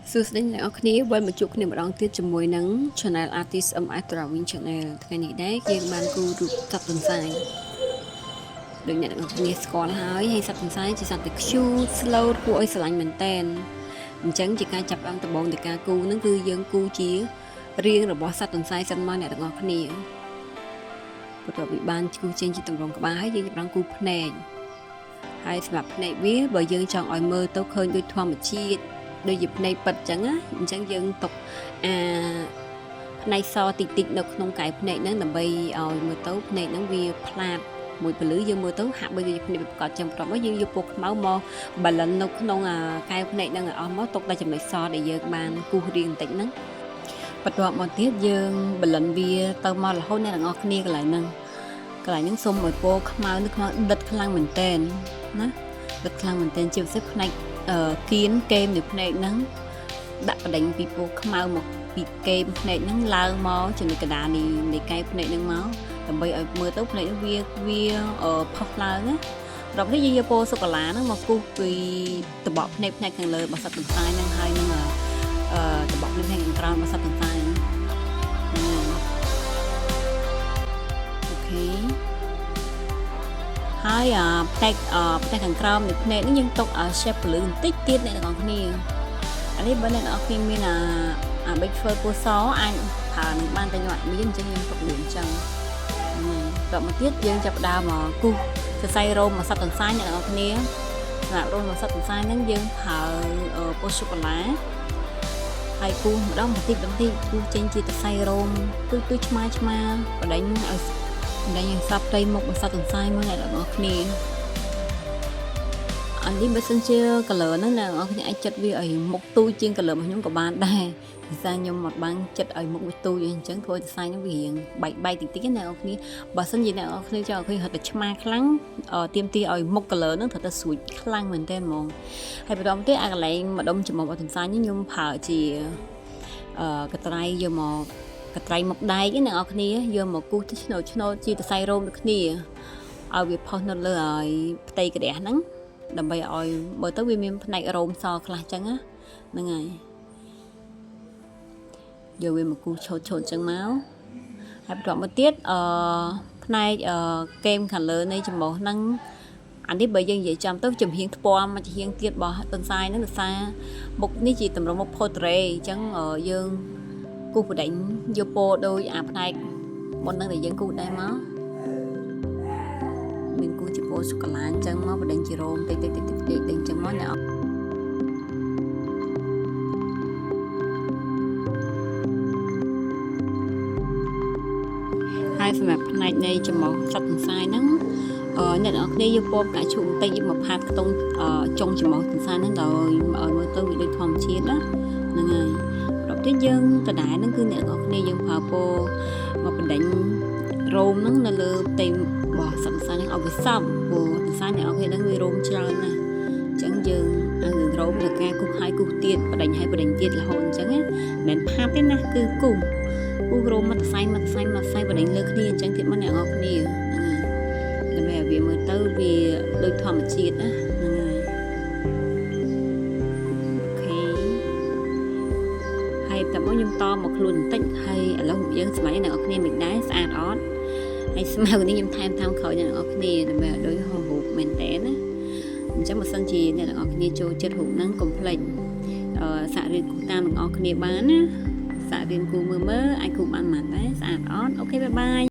សួស្តីអ្នកនរគ្នាវិលមកជួបគ្នាម្ដងទៀតជាមួយនឹង Channel Artist MS Drawing Channel ថ្ងៃនេះដែរយើងបានគូររូបសត្វទន្សាយដូចអ្នកនរគ្នាស្គាល់ហើយហើយសត្វទន្សាយជាសត្វដែល cute slow គួរឲ្យស្រឡាញ់មែនតែនអញ្ចឹងជាការចាប់ផ្ដើមដំបូងនៃការគូរហ្នឹងគឺយើងគូរជារាងរបស់សត្វទន្សាយសិនមកអ្នកទាំងអស់គ្នាបន្ទាប់ពីបានគូរចេញជាទម្រង់ក្បាលហើយយើងចាប់ផ្ដើមគូរភ្នែកហើយសម្រាប់ភ្នែកវាបើយើងចង់ឲ្យមើលទៅឃើញដូចធម្មជាតិដូចជាភ្នែកពិតអញ្ចឹងណាអញ្ចឹងយើងទុកអាផ្នែកសតិចតិចនៅក្នុងកែវភ្នែកហ្នឹងដើម្បីឲ្យមើលទៅភ្នែកហ្នឹងវាផ្លាតមួយពលឺយើងមើលទៅហាក់បីដូចជាភ្នែកពិតប្រាកដចឹងបន្ទាប់មកយើងយកពណ៌ខ្មៅមក balance នៅក្នុងអាកែវភ្នែកហ្នឹងឲ្យអស់មកទុកតែចំណុចសដែលយើងបានគូសរាងបន្តិចហ្នឹងបន្ទាប់មកទៀតយើង blend វាទៅមករហូតអ្នកទាំងអស់គ្នាកន្លែងហ្នឹងកន្លែងហ្នឹងសូមឲ្យពណ៌ខ្មៅនេះខ្មៅដិតខ្លាំងមែនតែនណាដិតខ្លាំងមែនតែនជាពិសេសផ្នែកគៀនកេមនៃភ្នែកហ្នឹងដាក់បដិញពីពណ៌ខ្មៅមកពីកេមភ្នែកហ្នឹងឡើងមកចំណុចកណ្ដាលនៃនៃកែវភ្នែកហ្នឹងមកដើម្បីឲ្យមើលទៅភ្នែកហ្នឹងវាវាផុសឡើងណាដល់នេះយើងយកពណ៌សូកូឡាហ្នឹងមកគូសពីតបកភ្នែកផ្នែកខាងលើរបស់សត្វទន្សាយហ្នឹងហើយនឹងអឺតបកភ្នែកផ្នែកខាងក្រោមរបស់សត្វទន្សាយហ្នឹង OK ហើយអាផ្នែកផ្នែកខាងក្រោមនៃភ្នែកនេះយើងទុកឲ្យ shape ពលឺបន្តិចទៀតអ្នកទាំងអស់គ្នាអានេះបើអ្នកទាំងអស់គ្នាមានអាអាប៊ិចធ្វើពណ៌សអាចប្រើនឹងបានតែខ្ញុំអត់មានអញ្ចឹងខ្ញុំទុកលឿនអញ្ចឹងហ្នឹងហើយតមកទៀតយើងចាប់ផ្ដើមមកគូសសរសៃរោមមកសត្វទន្សាយអ្នកទាំងអស់គ្នាសម្រាប់រោមមកសត្វទន្សាយហ្នឹងយើងប្រើពណ៌សូកូឡាហើយគូសម្ដងបន្តិចបន្តិចគូសចេញជាសរសៃរោមទូចទូចឆ្មាឆ្មាបដិញឲ្យបដិញឲ្យសពផ្ទៃមុខរបស់សត្វទន្សាយមកអ្នកទាំងអស់គ្នាអានេះបើសិនជា color ហ្នឹងអ្នកទាំងអស់គ្នាអាចចិត្តវាឲ្យមុខទូចជាង color របស់ខ្ញុំក៏បានដែរភាសាខ្ញុំអត់បានចិត្តឲ្យមុខវាទូចអីអញ្ចឹងធ្វើឲ្យសរសៃហ្នឹងវារៀងបែកបែកតិចតិចណាអ្នកនរគ្នាបើសិនជាអ្នកនរគ្នាចង់ឲ្យឃើញរត់តែឆ្មាខ្លាំងទៀមទីឲ្យមុខ color ហ្នឹងត្រូវតែស្រួចខ្លាំងមែនទែនហ្មងហើយបន្តមកទៀតអាកន្លែងម្ដុំច្រមុះរបស់ទន្សាយនេះខ្ញុំប្រើជាអឺកត្រៃយកមកកត្រៃមុខដែកណាអ្នកនរគ្នាយកមកគូសទៅឆ្នោតឆ្នោតជាសរសៃរោមដូចគ្នាឲ្យវាផុសនៅលើឲ្យផ្ទៃក្រដាសហ្នឹងដើម្បីឲ្យមើលទៅវាមានផ្នែករោមសខ្លះចឹងណាហ្នឹងហើយយកវាមកគូសឆោតឆោតចឹងមកហើយបន្ទាប់មកទៀតអឺផ្នែកអឺកេមខាងលើនៃច្រមុះហ្នឹងអានេះបើយើងនិយាយចំទៅចំហៀងថ្ពាល់មកចំហៀងទៀតរបស់ទន្សាយហ្នឹងដោយសារមុខនេះជាតម្រង់មុខ portrait អញ្ចឹងយើងគូសបដិញយកពណ៌ដោយអាផ្នែកមុនហ្នឹងដែលយើងគូសដែរមកមានគូសជាពណ៌សូកូឡាអញ្ចឹងមកបដិញជារោមតិចតិចតិចតិចតិចអញ្ចឹងមកអ្នក ហើយសម្រាប់ផ្នែកនៃច្រមុះសត្វទន្សាយហ្នឹងអឺអ្នកនរគ្នាយកពណ៌ផ្កាឈូកបន្តិចយកមកផាតខ្ទង់ចុងច្រមុះទន្សាយហ្នឹងដោយឲ្យមើលទៅវាដូចធម្មជាតិណាហ្នឹងហើយបន្ទាប់ទៀតយើងដដែលហ្នឹងគឺអ្នកនរគ្នាយើងប្រើពណ៌មកបណ្ដេញរោមហ្នឹងនៅលើផ្ទៃរបស់សត្វទន្សាយហ្នឹងឲ្យវាសមព្រោះទន្សាយអ្នកនរគ្នាហ្នឹងវារោមច្រើនណាស់អញ្ចឹងយើងឲ្យរឿងរោមត្រូវការគូសហើយគូសទៀតបដិញហើយបដិញទៀតរហូតអញ្ចឹងណាមិនមែនផាតទេណាគឺគូស គូសរោមមកតសៃមកតសៃមកតសៃបដិញលើគ្នាអញ្ចឹងទៀតមកអ្នកនរគ្នាហ្នឹងហើយដើម្បីឲ្យវាមើលទៅវាដូចធម្មជាតិណាហ្នឹងហើយ OK ហើយតែមកខ្ញុំតមកខ្លួនបន្តិចហើយឥឡូវយើងស្មៃអ្នកនរគ្នាមិនដែរស្អាតអត់ហើយស្មៅនេះខ្ញុំថែមតាមក្រោយអ្នកនរគ្នាដើម្បីឲ្យដូចហោរូបមែនតើណាអញ្ចឹងបើសិនជាអ្នកនរគ្នាចូលចិត្តរូបហ្នឹងកុំភ្លេចអឺសាករៀនគូសតាមទាំងអស់គ្នាបានណា សាករៀនគូមើលមើលអាចគូបានប៉ុន្មានដែរស្អាតអត់ OK bye bye.